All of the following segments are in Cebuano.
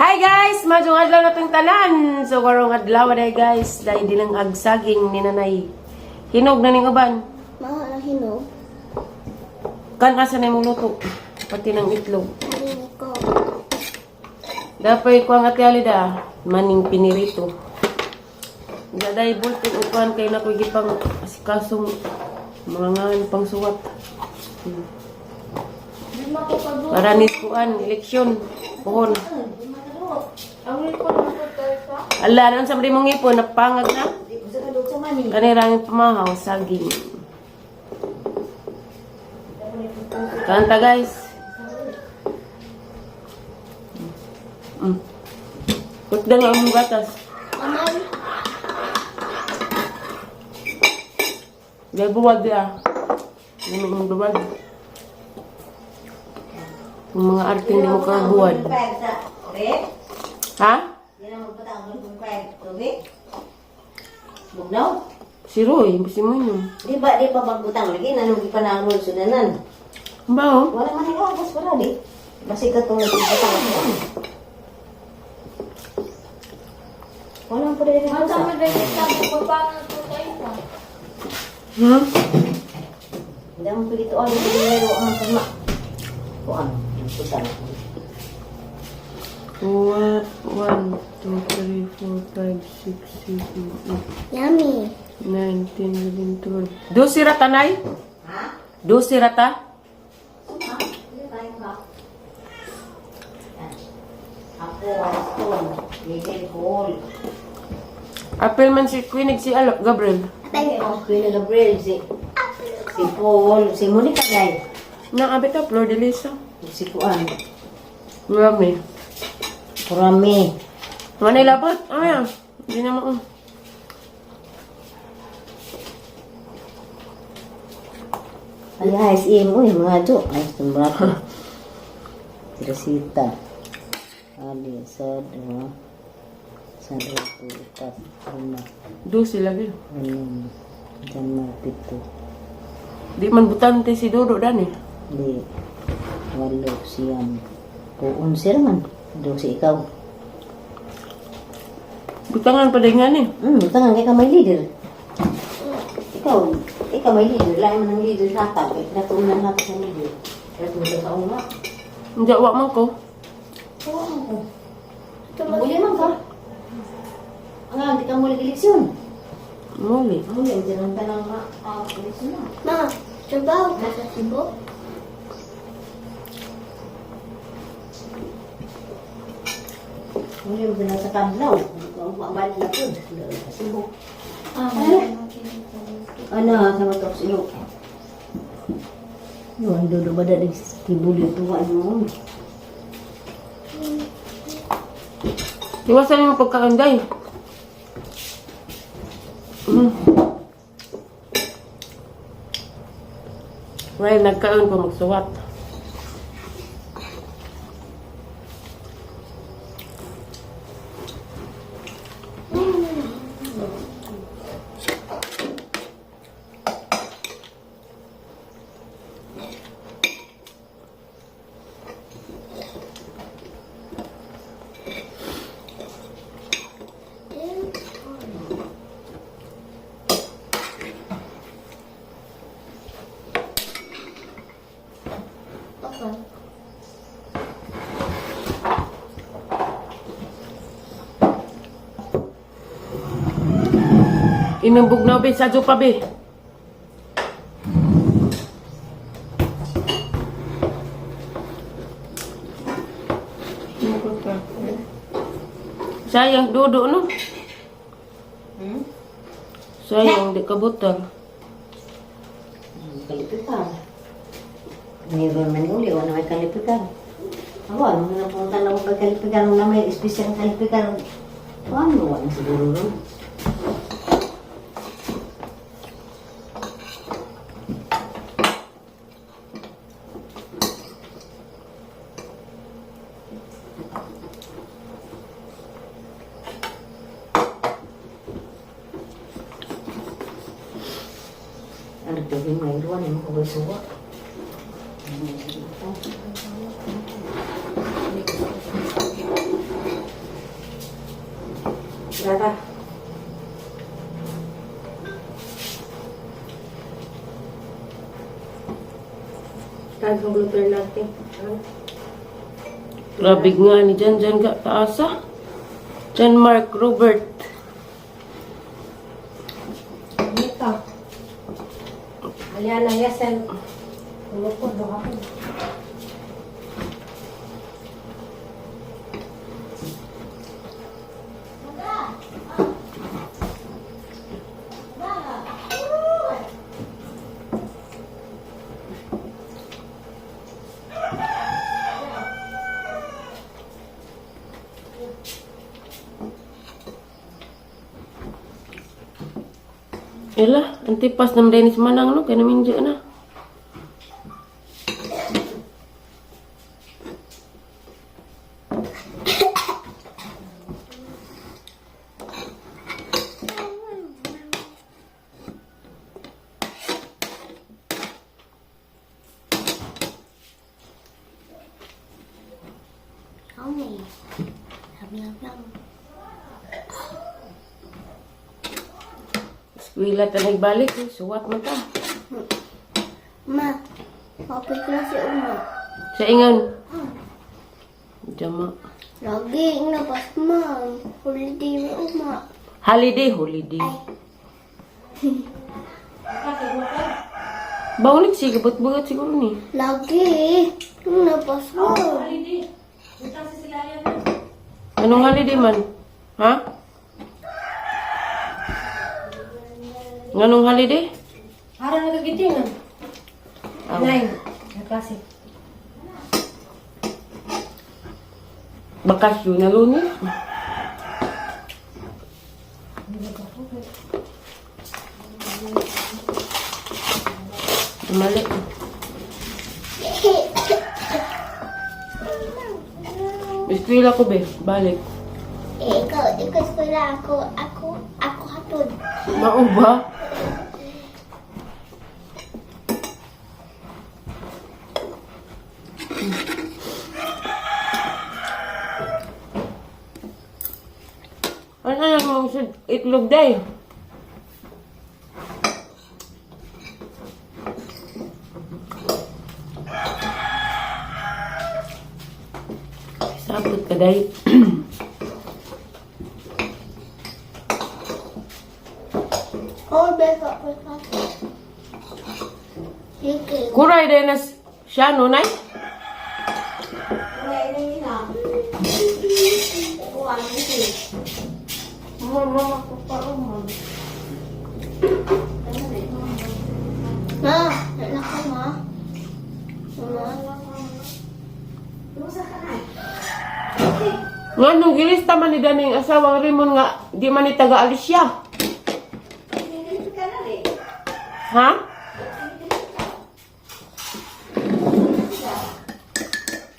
Hi guys! Maayong adlaw na itong tanan! So karong adlaw day guys, dahil dilang agsaging ni nanay. Hinog na ning uban. Mahal ang hinog. Kan asa na imong luto? Pati ng itlog. Hindi ko. Dapat ko ang ate Alida, maning pinirito. Daday bulpin upan kay nakoy gipang asikasong mga ngan pang suwat. Para ni kuan eleksyon puhon. Ala, ano sa mong ipon, napangag na. Kanirang pamahaw, saging. Kanta guys. Kutda nga ang gatas. Aman. Dahil buwag ya. Hindi mo buwag. Yung mga arte hindi mo kabuwad. Ha? Bugnaw? Si Roy, si mo yun. Di ba, di pa magbutang lagi, nanong di pa naroon sudanan. Ba oh? Wala man ikaw, bas wala di. Basi ka itong butang ako. Wala po rin rin sa. Hindi mo pwede ito, ano, hindi mo ang pagma. Kuan, butang. 1, 2, 3, 4, 5, 6, 7, 8, Yummy. 9, 10, 11, 12. Dosi rata, Nay? Ha? Dosi rata? Ako, Aston, Miguel Paul. Apel man si Queen si Alok, Gabriel. Ay, oh, Queen Gabriel, si Paul, si Monica Gay. Naabit ta, Flor de Lisa. Si Kuan, Marami. Kurami. Manila po. Ay, hindi na mo. Ay, SM, uy, mga jo. Ay, tumbrato. Teresita. Ali, sa, dua, sa, dua, upat, lima, Dosi lagi. anim, lima, pito, Di man butante si Dodo dani. di, walo, siyam. Puun, sir man. Do si ikaw. Butangan pa din nga ni. Tangan kay ka may leader. Ikaw, ikaw may leader. Lain man ang leader sa atag. Kaya natuunan natin sa leader. Kaya tumulong sa una. Hindi, wa man ko. Oo, ko. Muli man ka. Ang hindi ka muli eleksyon. Muli. Muli, hindi lang ka ng eleksyon na. Ma, trabaho ka sa Cebu? Muli mo na sa Kamlaw. Hindi ka umabalik na po. Sa Cebu. Ah, Ano, sa matok silo. Yun, dulo ba dahil tibuli ito? Ano? Iwasan yung pagkain day. Well, nagkaon ko magsuwat. Okay. Inumbog na be, sadyo pa be. Sayang dudo no. Hmm? Sayang di kabutan. Kalipikan. Mayroon man uli, wala may kalipikan. Ako, ano na punta na ako kay kalipikan, na may espesyal kalipikan. Ano, wala siguro ron. Ano ito, yung mayroon, yung mga suwa. Dara. Tagang gluten natin. Ano? Grabe nga ni Jan Jan ga taasa. Jan Mark Robert. Dito. Aliana, yesen. Lumukod, doha ko. Ela, antipas nam Dennis Manang no kay naminja na. Yummy. Yum, yum, yum. Eskwela ta nagbalik, eh, suwat man ta. Ma, mapit na si Uma. Sa ingon. Jama. Lagi nabas ma. Holiday mo Uma. Holiday, holiday. Bawlik siya, bugat siguro ni. Lagi nabas ma. Anong holiday man? Ha? Anong holiday? Ara nagagiting ah. Aw. 9. Klase. Bakasyon na Lunes. Mali. Eskwela ko be, balik. Eh, ikaw eskwela ako, ako hatod. Mao ba? Ano na mong itlog day? Sabot ka day. Oh, beka ko ka. Sige. Kuray day na siya no nay? Mama, ko pa uma. Ma, anak ko ma. Ma. Nga nung gilista man ni Dani ang asawang Raymond nga di man ni taga Alicia. Ha?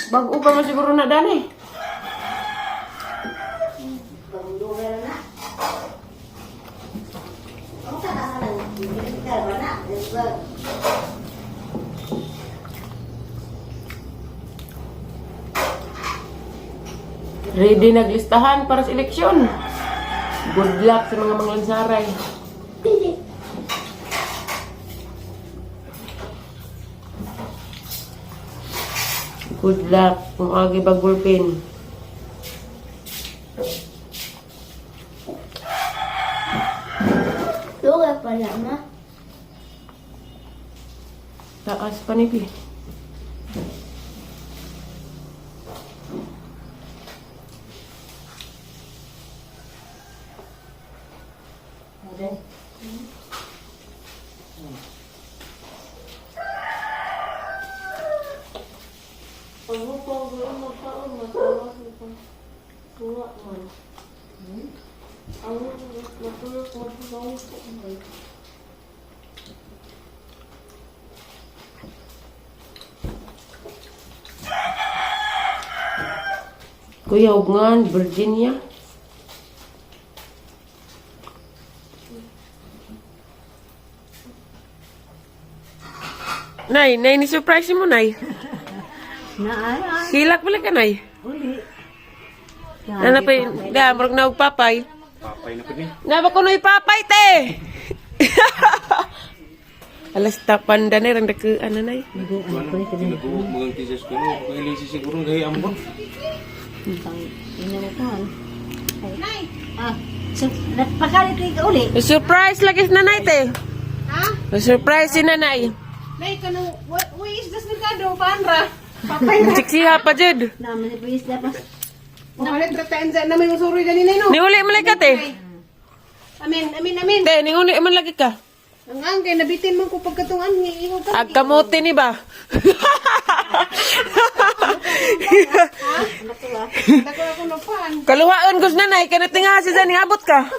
Bago pa man siguro na Dani. Ready naglistahan para sa eleksyon. Good luck sa mga manglansaray. Good luck kung agi bagulpin. Lugar pala ma. Taas pa ni Pi. Kuya Hugngan, Virginia. Nay, nay, ni-surprise mo, nay. Na ay ay. Hilak pala ka, nay. Uli. Nana pa, da, murag na og papay. Papay na po ni. Naba ko no'y papay, te! Alas tapan na rang dakuan na nay. Ano, tinaguog mga teachers ko no. Kailisi siguro gay ambon. Ang ina mo ko. Nay! Ah, so, nagpakalit ka uli. Surprise lagi si nanay, te. Ha? Surprise si nanay. Nay, kanang, why is this merkado? Paanra? Papay na. Siksiha pa, jud. Naman ni Pwis dapat. Umalit, rataan dyan naman yung suroy ganina, no? Niuli man lagi ka, te. Amin, amin, amin. Te, niuli man lagi ka. Ang ang, kay nabitin mo ko pagkatungan, iiho ka. Ag kamote ni ba? Dako ako na paan. Kaluhaan ko si nanay, kaya natinga si Zani, abot ka.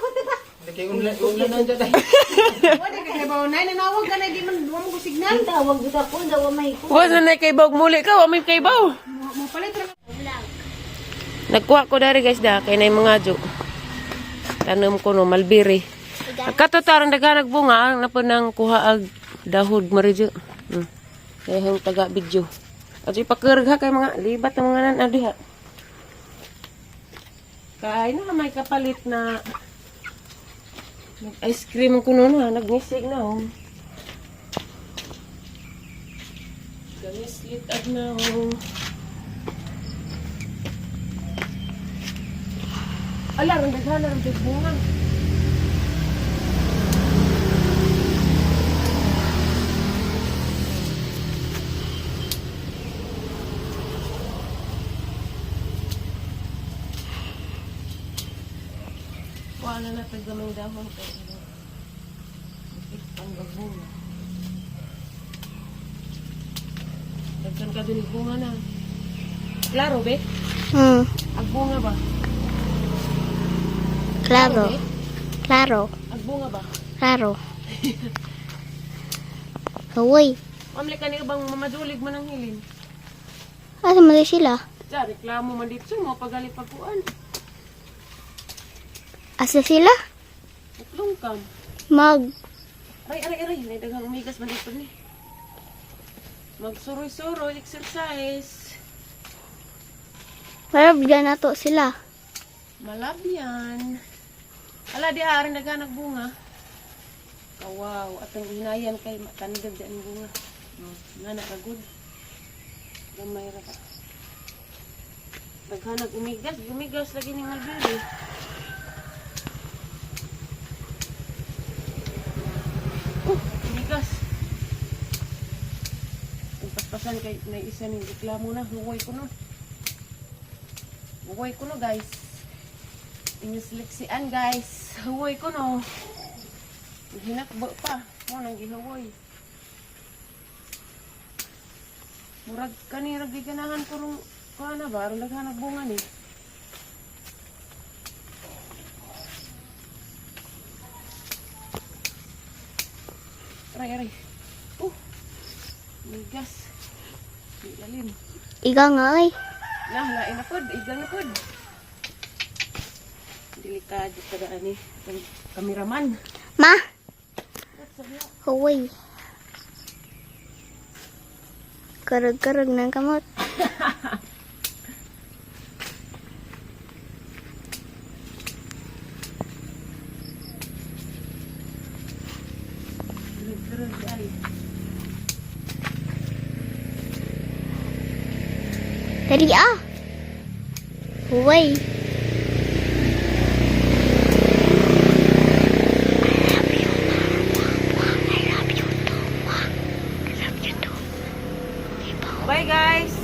Kay unla unla na dyan. Wala ka kay bawo, nay, nanawag ka na, di man, duwa mo ko signal. Ang tawag ko ako, daw may ko. Wa nanay kay bawg muli ka, wa may kay baw. Mo palit ra. Nagkuha ko dari guys da kay nay mga jo. Tanom ko no malbiri. Katotaran daghan nagbunga na po nang kuha ag dahod marijo. Kay hang taga video. At ipakurg ha kay mga libat ang mga nan diha. Kay na may kapalit na nag ice cream ko noon ha, nagnisig na oh. Ganislit ag na oh. Ala, ang daghan ang bunga. Wala na taggamay dahon kay ano. Ang bunga. Daghan ka dun bunga na. Klaro, be? Ang bunga ba? Klaro. Klaro. Ang bunga ba? Klaro. Hoy. Mamli ka ni ubang mamadulig man ang hilin. Asa man sila? Sa reklamo man dito mo pagali pagkuan. Asa sila? Utlong kam. Mag. Aray aray aray, nay daghang umigas man dito ni. Magsuroy-suroy, exercise. Marabga na to sila. Malabyan. Ala di aring daghan bunga. Kawaw, atong hinayan kay matandog di ang bunga. Nga na kagud. Gamay ra ka. Daghan nag umigas, umigas lagi ni Malbiri. Oh, umigas. Ang paspasan kay may isa ning reklamo na, huway ko no. Huway ko no, guys. Inyusliksian, guys. Huway ko no. Hinakbo pa. Mo nang gihuwoy. Murag kanira giganahan ko rong kuha na ba? Aron daghan bunga ni. Aray, aray. Oh. Migas. Ilalim. Ikaw nga ay. Nah, lain na pod, igang na pod. Delikado ka ani ang kameraman. Ma. Hoy. Karag-karag ng kamot. Karag-karag ay. Dali ah. Hoy. Bye guys.